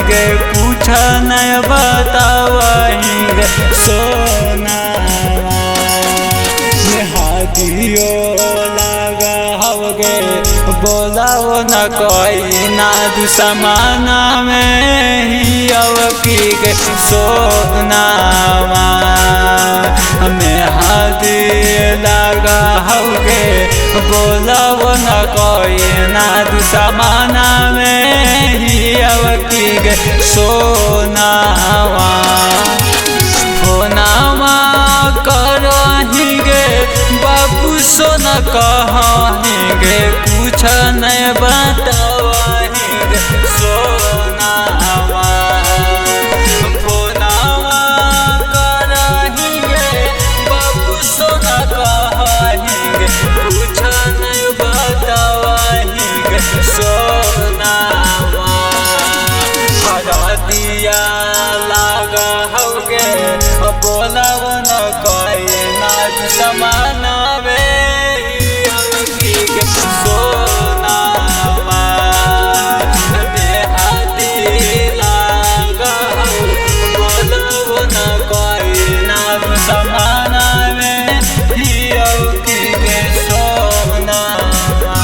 गे कुछ नहीं बतावही गे सोना दियो लगा हवगे बोलाओ न कोई ना दुसमाना में ही अब की गे सोनावा हमें हादी लगा हवगे बोलाओ न कोई ना दुसमाना में ही अब की गे सोनावा फोनावा करही गे बाबू सोना कहीं गे कुछ नहीं बतावही गे सोनावा फोनावा करही गे बाबू सोना कहीं गे कुछ नहीं बतावही गे सोनावा हरा दिया लागा हवगे बोलाव न कोई नाच समाना वे सोनावा हाथी लागा बोलाव न कोई नाच समाना वे सोनावा।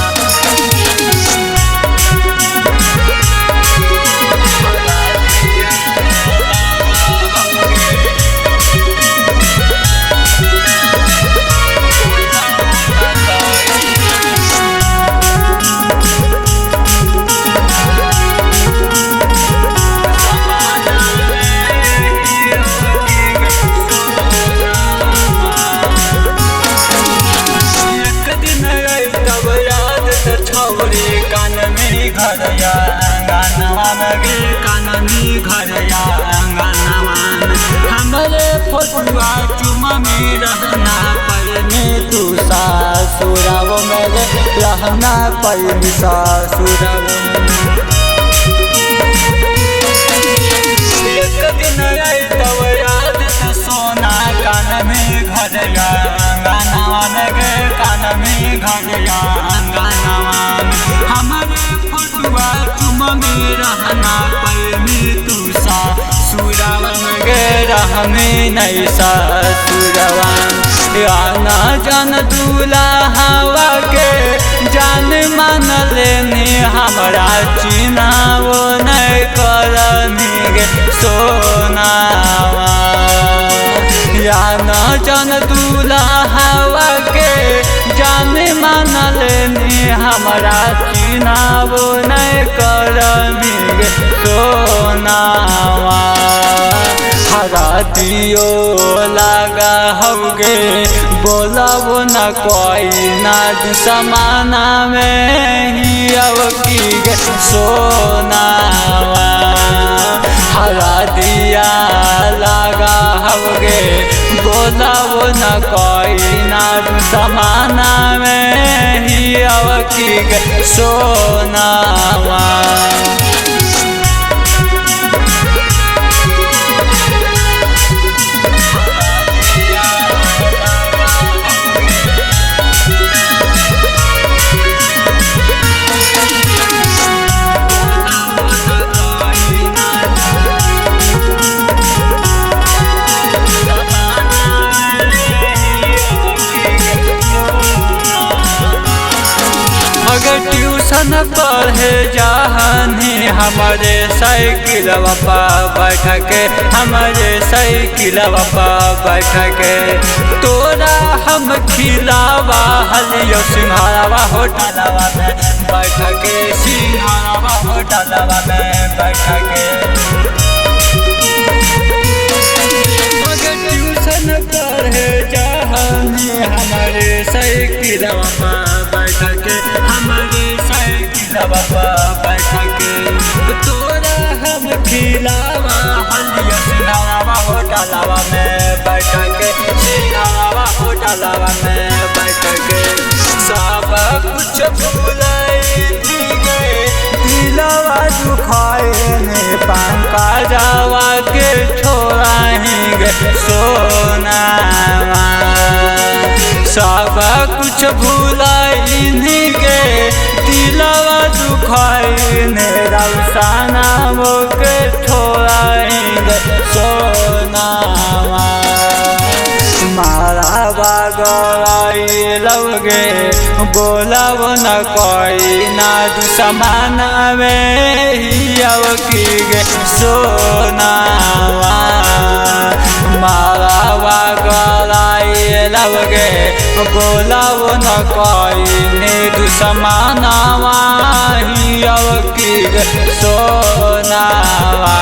हमरे फोटुआ चुमा में रहना पड़ने तू सासुराव में रहना पड़ने सासुराव एक दिन आई तब याद सोना कान में घर अंगना में गे कान में घर अंगना हमारे फोटुआ चुमा में रहना पड़ने तू सासुराव में गे रहने नहीं सासुरवा आना जान दूल्हा के जान मान लेनी हमारा चिन्हावो नहीं करनी गे सोनावा आना जान दूल्हा के जान मान लेनी हमारा चिन्हावो नहीं करनी गे सोनावा हरा दियो लगा हवगे बोलावो न कोई ना समाना में ही अब की गे सोनावा हरा दिया लगा हवगे बोलावो न कोई ना समाना में ही अब की गे सोनावा। अगर ट्यूशन पढ़े जानी हमारे साइकिल पर बैठ के हमारे साइकिल पर बैठ के तोरा हम खिलावा हलियो सिंघारावा होटलवा में बैठ के सिंघारावा होटलवा में बैठ के अगर ट्यूशन पढ़े जानी हमारे साइकिल पर बैठ के हमारे साइकिल पर बैठ के तोरा हम खिलावा हलिया सिंघारावा होटलवा में बैठ के सिंघारावा होटलवा में बैठ के सब कुछ भूलाई गए दिलवा दुखाए ने पंखा जावा के छोड़ाही गे सोनावा सब कुछ भूलाई गे दिलवा दुखाई ने रौसाना के गलौगे बोलब न कोई ना दुश्मन में हियव की गे सोनावा। मालावा गलौगे बोलब न कोई ने दुश्मनवा हियव की गे सोनावा।